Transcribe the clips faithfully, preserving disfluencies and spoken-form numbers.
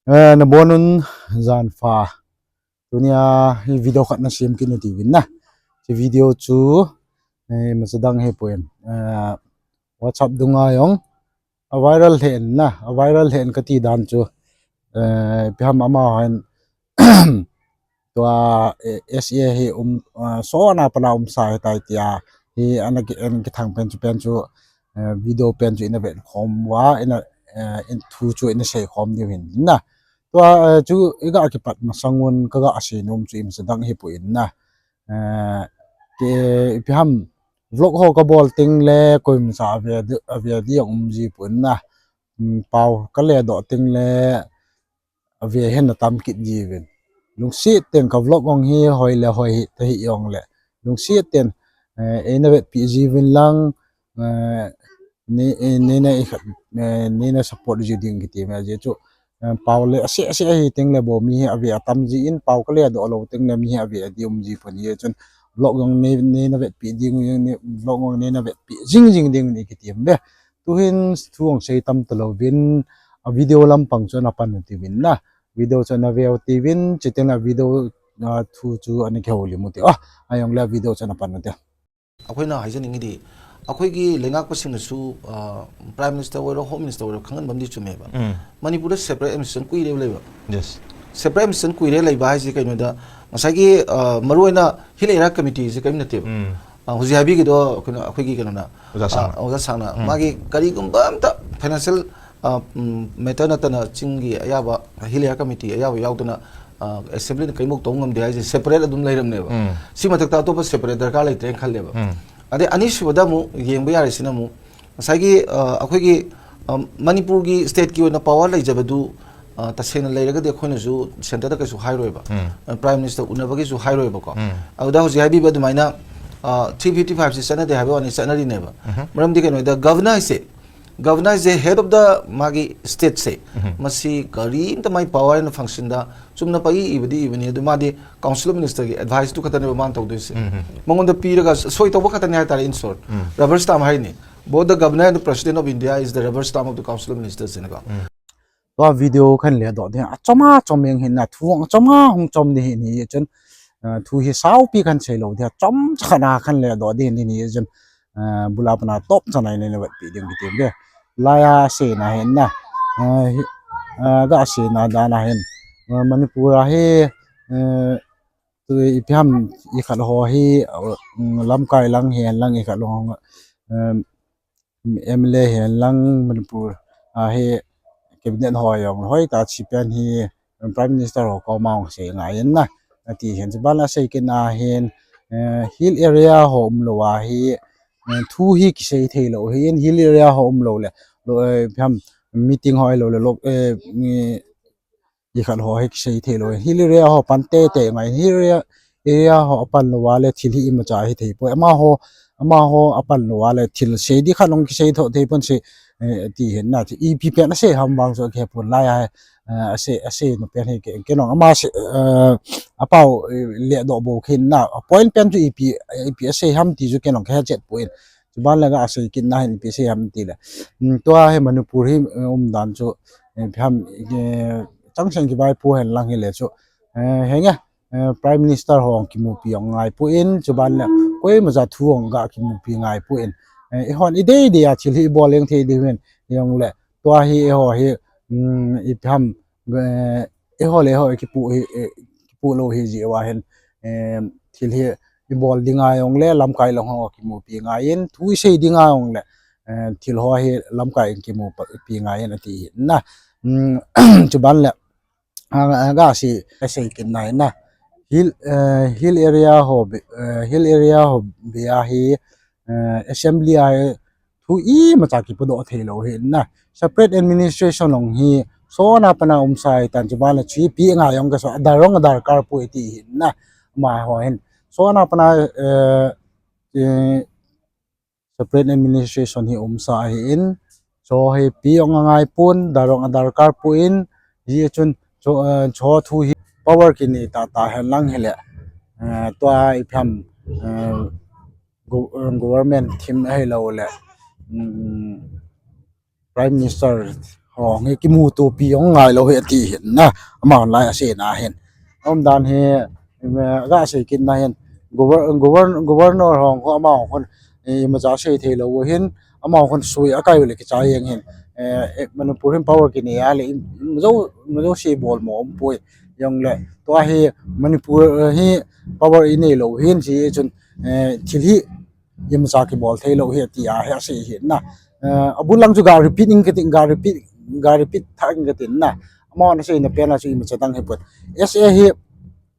Eh, nabonun jan pha. Tunia hi video khat nasem kit nati uvin na. Hiche video chu, eh, masadang hipon, eh, WhatsApp dunga jong a viral hen na, a viral hen kati dan chu, eh, ipi ham, amahon tua, eh, S A hi um, eh, sona pana umsa ahitai tia, hi ana ki, ana kithang pen chu, pen chu, eh, video pen chu ina vet khom uva, ina, eh, in thu chu ina sei khom diu ahin na. Tua, eh, chu iga kipat masang un kaga sei nom chu imasadang hipon na. Eh, ke, ipi ham, vlog ho kabol teng le koima cha ave di, ave di jong um ji pon na. Hmm, pao kaledoh teng le ave hen atam kit ji uvin. Lungset tah in ka vlog jong hi hoi le hoi hita hih jongle, lungset tah in, eh, eina vetpi ji uvin lang, eh, nei, eh, neina, eh, neina support ji ding kiti me ji chu, eh, pao le ase, ase ahi teng le bou mi hi ave atam jin, pao kaledoh lou teng le mi hi ave di um ji pon, hijeh chun vlog jong nei, neina vetpi ding, nei, vlog jong neina vetpi jing jing ding in kiti uve. Tuhin thu jong sei tam talouvin, a video lampang chu ana pan u tiuvin na. Video chu ana ve u tiuvin, chuteng le video, ah, thu chu ana kihoulim u ti. Ah, ahijongle video chu ana pan u ti. ꯑꯩꯈꯣꯏꯅ ꯍꯥꯏꯖꯅꯤꯡꯉꯤꯗꯤ, ꯑꯩꯈꯣꯏꯒꯤ ꯂꯩꯉꯥꯛꯄꯁꯤꯡꯅꯁꯨ, ꯑ, Prime Minister ꯑꯣꯏꯔꯣ, Home Minister ꯑꯣꯏꯔꯣ, ꯈꯪꯍꯟꯕ ꯑꯃꯗꯤ ꯆꯨꯝꯃꯦꯕ꯫ ꯎꯝ꯫ ꯃꯅꯤꯄꯨꯔꯗ separate administration ꯀꯨꯏꯔꯦꯕ ꯂꯩꯕ꯫ Yes꯫ Separate administration ꯀꯨꯏꯔꯦ ꯂꯩꯕ ꯍꯥꯏꯁꯦ ꯀꯩꯅꯣꯗ, ꯉꯁꯥꯏꯒꯤ, ꯑ, ꯃꯔꯨꯑꯣꯏꯅ Hill Area Committeeꯁꯦ ꯀꯔꯤꯝ ꯅꯠꯇꯦꯕ꯫ ꯎꯝ꯫ ꯑ, ꯍꯧꯖꯤꯛ ꯍꯥꯏꯕꯤꯒꯤꯗꯣ ꯑꯩꯈꯣꯏꯅ, ꯑꯩꯈꯣꯏꯒꯤ ꯀꯩꯅꯣꯅ, ꯑꯣꯖꯥ ꯑ, ꯁꯥꯡꯅ꯫ ꯑꯣꯖꯥ ꯁꯥꯡꯅ, ꯎꯝ꯫ ꯃꯥꯒꯤ ꯀꯔꯤꯒꯨꯝꯕ ꯑꯝꯇ financial ꯑ, ꯎꯝ, matter ꯅꯠꯇꯅ ꯆꯤꯡꯒꯤ ꯑꯌꯥꯕ Hill Area Committee ꯑꯌꯥꯕ ꯌꯥꯎꯗꯅ, ꯑ, Assemblyꯅ ꯀꯔꯤꯃꯨꯛ ꯇꯧꯕ ꯉꯝꯗꯦ ꯍꯥꯏꯁꯦ separate ꯑꯗꯨꯝ ꯂꯩꯔꯝꯅꯦꯕ꯫ ꯎꯝ꯫ ꯁꯤ ꯃꯊꯛꯇ ꯑꯇꯣꯞꯄ separate ꯗꯔꯀꯥꯔ ꯂꯩꯇ꯭ꯔꯦꯅ ꯈꯜꯂꯦꯕ꯫ ꯎꯝ꯫ ꯑꯗꯩ ꯑꯅꯤꯁꯨꯕꯗ ꯑꯃꯨꯛ ꯌꯦꯡꯕ ꯌꯥꯔꯤꯁꯤꯅ ꯑꯃꯨꯛ ꯉꯁꯥꯏꯒꯤ, ꯑ, ꯑꯩꯈꯣꯏꯒꯤ, ꯑ, ꯃꯅꯤꯄꯨꯔꯒꯤ stateꯀꯤ ꯑꯣꯏꯅ power ꯂꯩꯖꯕꯗꯨ, ꯑ, ꯇꯁꯦꯡꯅ ꯂꯩꯔꯒꯗꯤ ꯑꯩꯈꯣꯏꯅꯁꯨ centreꯗ ꯀꯩꯁꯨ ꯍꯥꯏꯔꯣꯏꯕ꯫ ꯎꯝ꯫ ꯑ, Prime Minister ꯎꯅꯕꯒꯤꯁꯨ ꯍꯥꯏꯔꯣꯏꯕꯀꯣ꯫ ꯎꯝ꯫ ꯑꯗꯨꯗ ꯍꯧꯖꯤꯛ ꯍꯥꯏꯕꯤꯕ ꯑꯗꯨꯃꯥꯏꯅ, ꯑ, three fifty fiveꯁꯤ ꯆꯠꯅꯗꯦ ꯍꯥꯏꯕ ꯋꯥꯅꯤ, ꯆꯠꯅꯔꯤꯅꯦꯕ꯫ ꯎꯝ꯫ ꯃꯔꯝꯗꯤ ꯀꯩꯅꯣꯗ Governorꯁꯦ Governorꯁꯦ head of the ꯃꯥꯒꯤ stateꯁꯦ, ꯎꯝ꯫ ꯃꯁꯤ ꯀꯔꯤꯝꯇ ꯃꯥꯒꯤ power and functionꯗ ꯆꯨꯝꯅ ꯄꯪꯏ ꯏꯕꯗꯤ ꯏꯕꯅꯤ, ꯑꯗꯨ ꯃꯥꯗꯤ Council of Ministerꯒꯤ adviceꯇꯨ ꯈꯛꯇꯅꯦꯕ ꯃꯥꯅ ꯇꯧꯗꯣꯏꯁꯦ꯫ ꯎꯝ꯫ ꯃꯉꯣꯟꯗ ꯄꯤꯔꯒ ꯁꯣꯏ ꯇꯧꯕ ꯈꯛꯇꯅꯤ ꯍꯥꯏꯇꯥꯔꯦ, in short꯫ Um. Rubber stamp ꯍꯥꯏꯅꯤ꯫ Both the Governor and the President of India is the rubber stamp of the Council of Ministersꯅꯀꯣ꯫ ꯎꯝ꯫ Tua video khan ledoh ding, achom achom jeng hin na, thu achom a hung chom ding hin hijeh chun, ah, thu hi saupi khan seilou ding, achom cha khat a khan ledoh ding hin hijeh chun, ah, bul a pat a top chan a ina vetpi ding kiti uve. Laiya seina hin na, ah, hi, ah, ga seina dan a hin, ah, Manipur a hi, eh, tu ipi ham ikhat ho hi, ah, um, lamkai lang hin lang ikhat ho, um, M L A hin lang Manipur a hi cabinet ho jong hoitah a che pen hi Prime Minister ho koma hung sei ngai in na. Ati hin, chuban a sei kit na hin, eh, Hill Area ho umlou a hi, eh, thu hi kisei thei lou hin, Hill Area ho umlou le, lou, eh, ipi ham meeting ho ahilou le, lou, eh, mi, ikhat ho hi kisei thei lou hin, Hill Area ho pan teitei ngai, Hill Area, area ho apan lou a le thil hi imacha hi thei poi. Amaho, amaho apan lou a le thil sei di khat jong kisei tho thei pon se, eh, ti hin na, ipi pen asei ham vang chu akihepon laiya, eh, asei, asei nom pen hi ke, kei jong ama sei, eh, apao, eh, ledoh bou khin na, a point pen chu ipi, ipi asei ham ti chu kei jong kahe chet poi. Chuban le ga sei kit na hin ipi sei ham ti le. Hmm, tua hi Manipur hi, eh, umdan chu, eh, ipi ham, eh, chang chang kivaipo hen lang hile chu, eh, henge, eh, Prime Minister ho kimupi jong ngaipon, chuban le koima ja thu jong ga kimupi ngaipon. Eh, eihon idei dei a thil hi ibol jeng thei diu hin, hijongle tua hi eiho hi, um, ipi ham, eh, eiho le eiho kipu hi, eh, kipu lou hi jeh uva hin, eh, thil hi ibol ding a jongle lamkai lang ho kimupi ngai in, thu isei ding a jongle, eh, thil ho hi lamkai in kimupi ngai in ati hin na. Um, chuban le, a, a, ga sei, sei kit na hin na. Hill, eh, Hill Area ho be, eh, Hill Area ho be a hi, eh, Assembly a hi thu imacha kipudoh thei lou hin na. Separate administration jong hi sona pana umsa ahitan, chuban le chu ipi ngai jong kasa, adar jong adarkar poi ti hin na. Amaho hin sona pana, eh, eh, separate administration hi umsa ahin, chu hi ipi jong angaipon, dar jong adarkar pon, hijeh chun chu, eh, chu thu hi power kinei tahtah hen lang hile, eh, tua ipi ham, eh, go-, eh, government thim ahilou le, um, Prime Minister Hong hi kimutopi jong ngailou hi ati hin na, amahon lai aseina hin. Umdan hi, em, gasei kitna hin, governor hong khu amahon, imacha sei theilou hin, amahon sui akai uleh kichai jeng hin, Manipur hin power kinei a leh, imajouse bolmo umpoi, jongleh tua hi Manipur hi power ineilou hin, hiche chun thil hi imacha kibol theilou hi tia hi asei hin na. Abul lang chu ga repeat ing katin, ga repeat, ga repeat thah ing katin na. Amahon aseina pen a chu imacha dang hipon. SA hi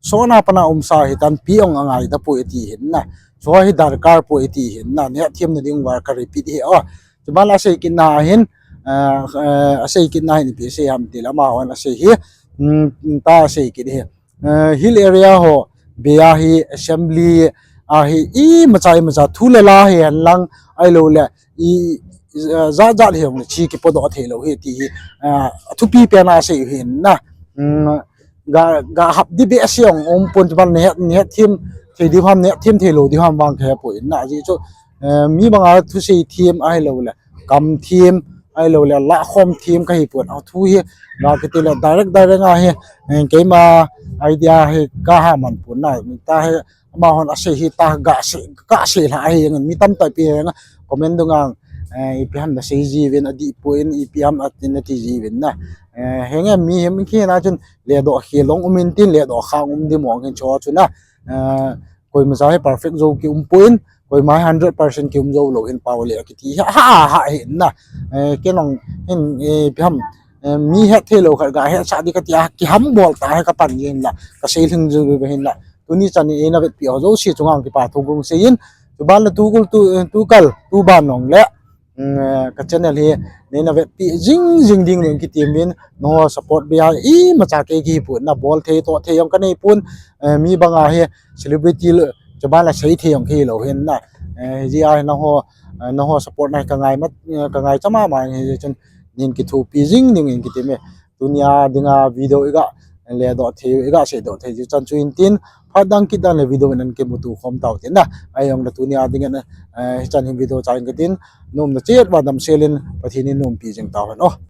sona pana umsa hitan, pi ong angai tapoi ati hin na. Chu hi darkar poi ati hin na. Neihethemna ding uva ka repeat hi o. Chuban asei kitna hin, asei kitna hin ipi asei ham tileh amahon asei hi, ta asei kit hi, hill area ho bei a hi assembly a hi imacha imacha thu le la hihen lang, ahilouleh ijat jat hijongleh che kipodoh theilou hi ti hi athupi pen a asei hin na. Ga hap di behseh jong umpon, chuban neihethim thei diu ham, neihethim theilou diu ham vang kahepoi na. Ajeh chu mi banga thusei them ahilouleh kam them ahilouleh lahkhom them kahipon, athu hi ga kiti leh direct direct a hi keima idea hi kaha man pon na. Tahi amahon asei hi ta gasei lhah ahi jengin, mi tamtah ipi henga comment dunga ipi ham nasei jiuvin, adihpoi in ipi ham atin nati jiuvin na. Henge, mihem kihina chun ledoh khel jong um intin, ledoh khang um di mong hin chu chu na. Koimacha hi perfect jou kiumpoi in, koima hi hundred percent kium joulou hin, pao le kiti hi ha ha hin na. Ken jong hin ipi ham, mi hettheilou khat ga hetsah di katia kihambol tah hi kapan jeng la, kasei lhing jou hin la. Tuni chan in eina vetpi ho jouse chunga kipa thu kong sei in, chuban le tukal tuban jongleh ka channel hi neina vetpi jing jing ding in kiti min, nangho support bei a imacha kei kihipon na, bol thei toh thei jong kanei pon, mi banga hi celebrity chuban la sei thei jong kahilou hin na. Hijeh a hi nangho support na hi kangai chama ma hi chun, nin kithopi jing ding in kiti me. Tunia dinga video iga ledoh thei, iga seidoh thei chu chan chu intin, phat dang kit dan le video in kimuto khom tau tin na. Ahijongle tunia dingin hichan hin video chai katin, nomna chet uva damsel in Pathen in nompi jing tauhen o.